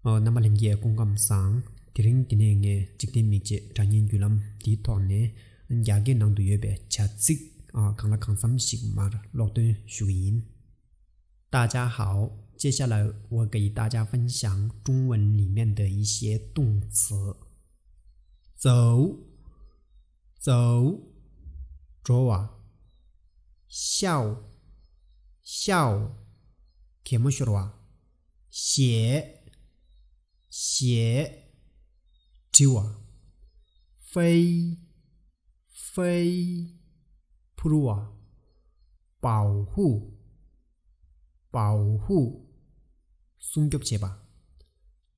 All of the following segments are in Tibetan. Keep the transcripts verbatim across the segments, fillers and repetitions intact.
རྣམ་པ་ལྷན་རྒྱས་སྐུ་ཁམས་བཟང་། དེ་རིང་འདི་ནས་ངས་འཇིག་རྟེན་མིག་འབྱེད་སྒྲ་སྙན་བརྒྱུད་ལམ་འདིའི་ཐོག་ནས་རྒྱ་སྐད་ནང་དུ་ཡོད་པའི་བྱ་ཚིག་གང་ལ་གང་འཚམ་ཞིག་མར་ཀློག་འདོན་ཞུ་གི་ཡིན། 大家好，接下来我给大家分享中文里面的一些动词。走，走，འགྲོ་བ། 笑，笑，གད་མོ་ཤོར་བ། 写，写，བྲི་བ། 飞，飞，འཕུར་བ། 保护，保护，སྲུང་སྐྱོབ་བྱེད་པ།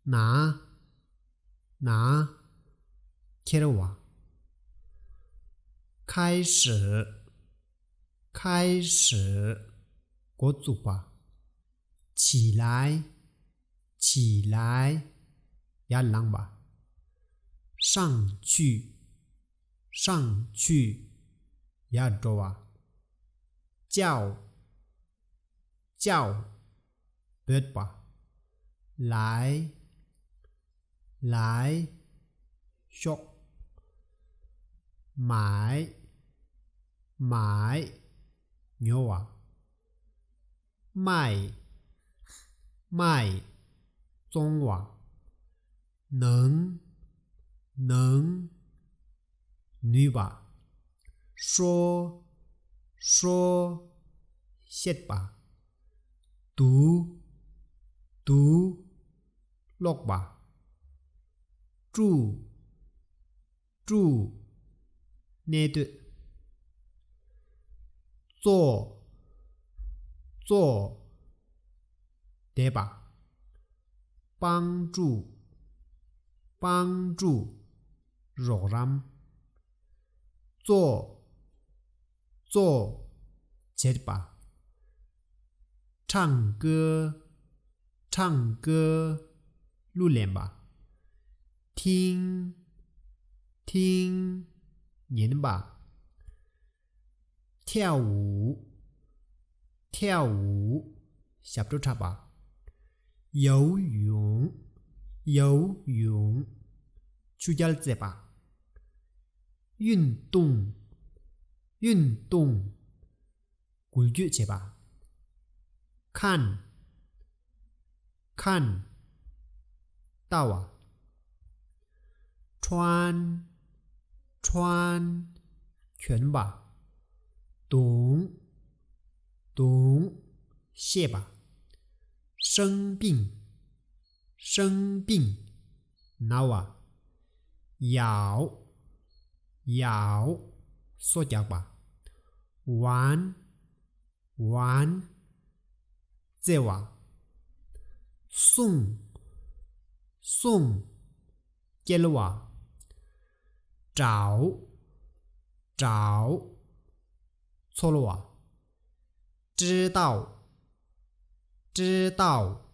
拿，拿，འཁྱེར་བ། 开始，开始，འགོ་བཙུགས་པ། 起来，起来，ཡར་ལངས་པ། 上去，上去，ཡར་འགྲོ་བ། 叫，叫，འབོད་པ། 来，来，ཤོག 买，买，ཉོ་བ། 卖，卖，བཙོང་བ། 能，能，ནུས་པ། 说，说，བཤད་པ། 读，读，ཀློག་པ། 住， 住，གནས་སྡོད། 坐，坐，བསྡད་པ། 帮助，帮助，རོགས་རམ། 做，做，བྱེད་པ། 唱歌，唱歌，གླུ་ལེན་པ། 听，听，ཉན་པ། 跳舞，跳舞，ཞབས་བྲོ་འཁྲབ་པ། 游泳，游泳，ཆུ་རྐྱལ་རྩེད་པ། 运动，运动，འགུལ་སྐྱོད་བྱེད་པ། 看，看，ལྟ་བ། 穿，穿，གྱོན་པ། 懂，懂，ཤེས་པ། 生病，生病，ན་བ། 咬，咬，སོ་རྒྱག་པ། 玩，玩，རྩེ་བ། 送，送，སྐྱེལ་བ། 找，找，འཚོལ་བ། 知道，知道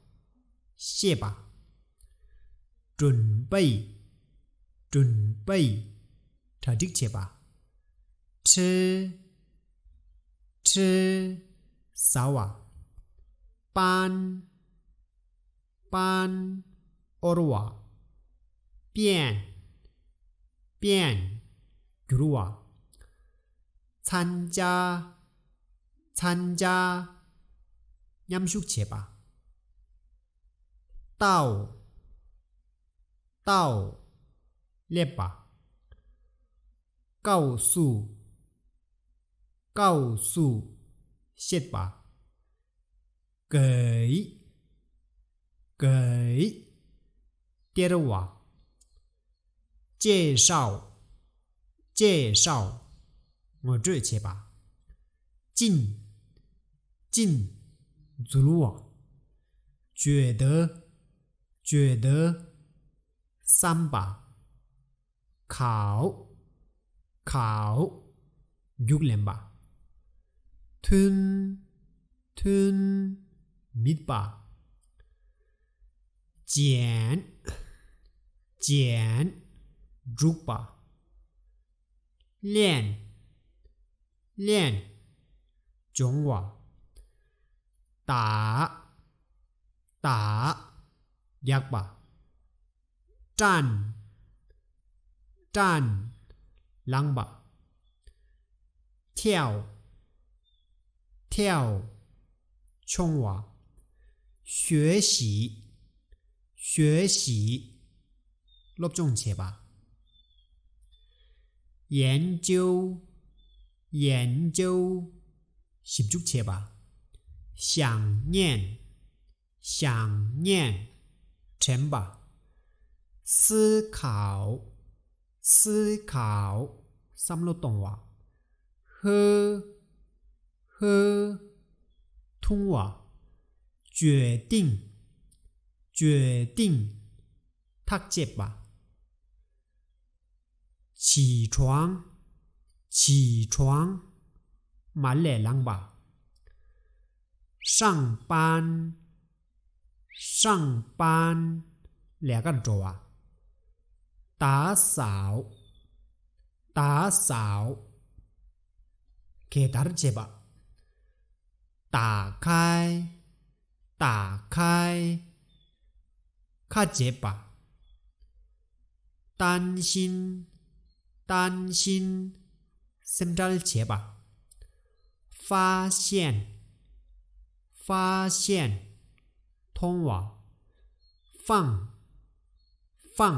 ，ཤེས་པ། 准备，准备，གྲ་སྒྲིག་བྱེད་པ། 吃，吃，ཟ་བ། 搬， 搬，དབོར་བ། 变，变，བསྒྱུར་བ། 参加，参加，མཉམ་ཞུགས་བྱེད་པ། 到，到，སླེབས་པ། 告诉，告诉，བཤད་པ། 给，给，སྟེར་བ། 介绍，介绍，ངོ་སྤྲོད་བྱེད་པ། 进，进，འཛུལ་བ། 觉得，觉得，བསམ་པ། 烤，烤，རྒྱུགས་ལེན་པ། 吞，吞，མིད་པ། 剪，剪，བྲུག་པ། 练，练，སྦྱོང་བ། 打，打，站། 站། ལངས་པ། 跳། 跳། མཆོང་བ། 学习། 学习། སློབ་སྦྱོང་བྱེད་པ། 研究། 研究། ཞིབ་འཇུག་བྱེད་པ། 想念། 想念། དྲན་པ། 思考། 思考། བསམ་བློ་གཏོང་བ། 喝། 喝། འཐུང་བ། 决定། 决定། ཐག་བཅད་པ། 起床། 起床། མར་ལས་ལངས་པ། 上班། 上班། ལས་ཀར་འགྲོ་བ། 打扫། 打扫། གད་བདར་བྱེད་པ། 打开། 打开། ཁ་འབྱེད་པ། 担心། 担心། སེམས་ཁྲལ་བྱེད་པ། 发现། 发现། མཐོང་བ། 放། 放།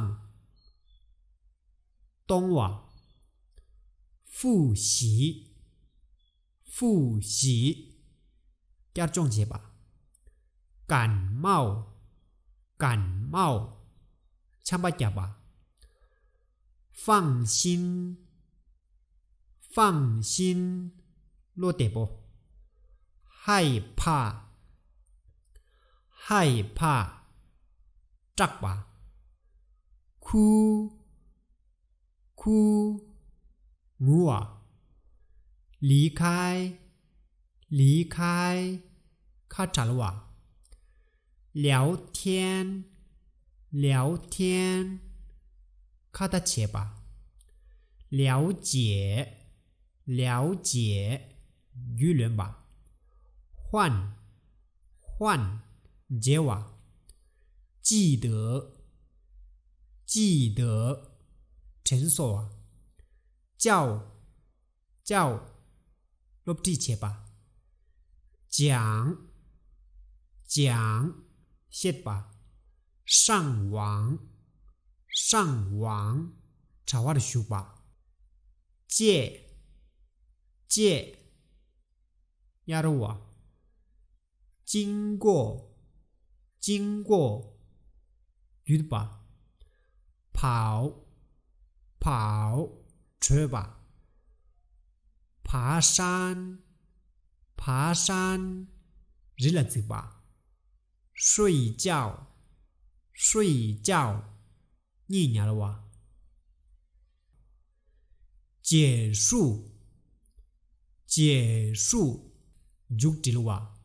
གཏོང་བ། 复习། 复习། བསྐྱར་སྦྱོང་བྱེད་པ། 感冒། 感冒། ཆམ་པ་བརྒྱབ་པ། 放心། 放心། བློ་བདེ་པོ། 害怕། 害怕། སྐྲག་པ། 哭། 哭། ངུ་བ། 离开། 离开། ཁ་བྲལ་བ། 聊天། 聊天། ཁ་བརྡ་བྱེད་པ། 了解། 了解། རྒྱུས་ལོན་པ། 换། 换། བརྗེ་བ། 记得། 记得། དྲན་གསོ་བ། 教། 教། སློབ་ཁྲིད་བྱེད་པ། 讲། 讲། བཤད་པ། 上网། 上网། དྲ་བར་ཞུགས་པ། 借། 借། གཡར་བ། 经过། 经过། བརྒྱུད་པ། 跑། 跑། བྲོས་པ། 爬山། 爬山། རི་ལ་འཛེགས་པ། 睡觉། 睡觉། གཉིད་ཉལ་བ། 结束། 结束། མཇུག་སྒྲིལ་བ།